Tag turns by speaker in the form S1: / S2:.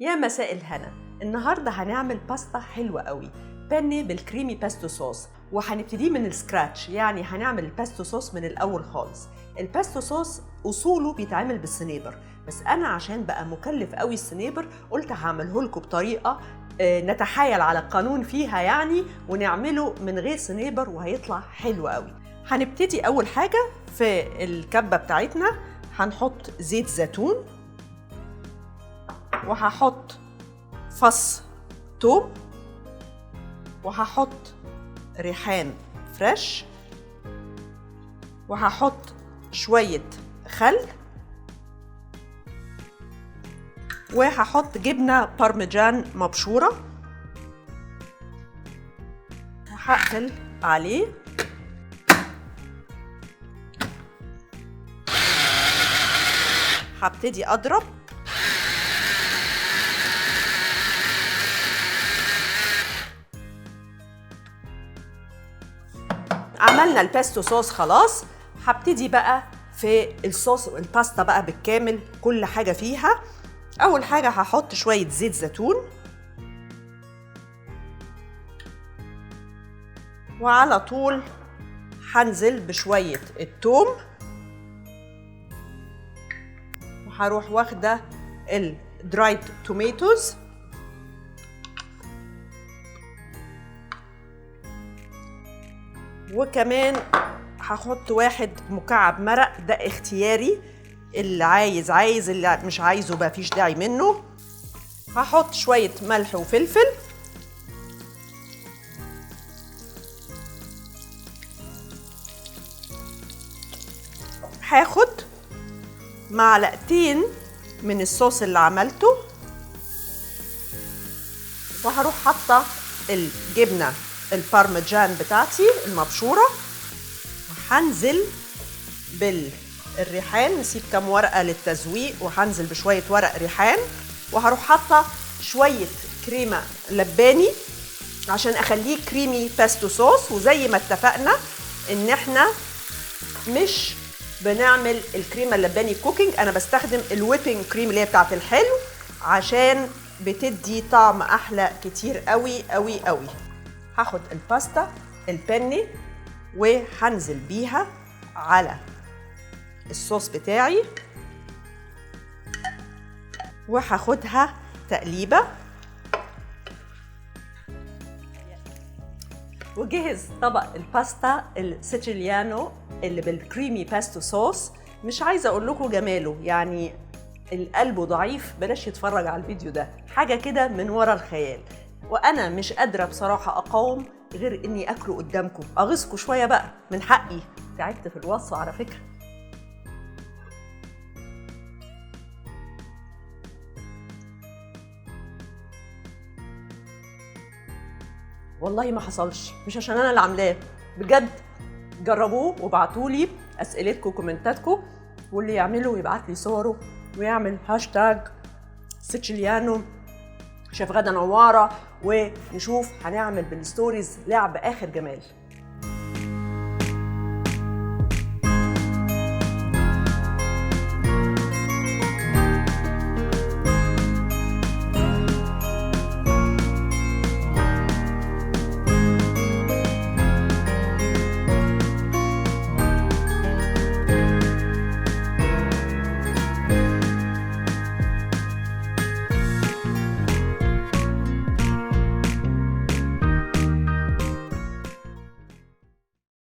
S1: يا مساء الهنا. النهارده هنعمل باستا حلوة قوي، penne بال creamy pesto sauce، وهنبتديه من ال scratch، يعني هنعمل ال pesto sauce من الاول خالص. ال pesto sauce اصوله بيتعمل بالصنوبر، بس انا عشان بقى مكلف قوي الصنوبر قلت هعمله لكم بطريقة نتحايل على القانون فيها يعني، ونعمله من غير صنوبر وهيطلع حلو قوي. هنبتدي اول حاجة في الكبه بتاعتنا هنحط زيت زيتون، وهحط فص توم، وهحط ريحان fresh، وهحط شوية خل، وهحط جبنة بارميجان مبشورة، وهقفل عليه. هبتدي أضرب. عملنا ال pesto sauce خلاص. هبتدي بقى في الصوص الباستا بقى بالكامل، كل حاجة فيها. أول حاجة هحط شوية زيت زيتون، وعلى طول هنزل بشوية التوم، وهروح واخدة ال dried tomatoes، وكمان هحط واحد مكعب مرق، ده اختياري، اللي عايز عايز، اللي مش عايزه بقى فيش داعي منه. هحط شوية ملح وفلفل، هاخد معلقتين من الصوص اللي عملته، وهروح حاطة الجبنة البارميجان بتاعتي المبشورة، وهنزل بالريحان، نسيب كام ورقة للتزويق، وهنزل بشوية ورق ريحان، وهروح حاطة شوية كريمة لباني عشان أخليه creamy pesto sauce. وزي ما اتفقنا إن احنا مش بنعمل الكريمة اللباني cooking، أنا بستخدم ال whipping cream اللي هي بتاعت الحلو عشان بتدي طعم أحلى كتير قوي قوي قوي. هاخد الباستا البني وهنزل بيها على الصوص بتاعي، وهاخدها تقليبة. وجهز طبق الباستا السيتشيليانو اللي بال creamy pesto sauce. مش عايزة اقول لكم جماله، يعني القلب ضعيف بلاش يتفرج على الفيديو ده، حاجة كده من ورا الخيال. وانا مش قادرة بصراحة اقاوم غير اني اكله قدامكم، اغيظكم شوية بقى، من حقي، تعبت في الوصفة على فكرة. والله ما حصلش، مش عشان انا اللي عاملاه، بجد جربوه وابعتولي اسئلتكم وكومنتاتكم، واللي يعمله يبعت لي صوره ويعمل هاشتاج سيتشيليانو شيف غادة نوارة، ونشوف هنعمل بال stories لعب آخر جمال.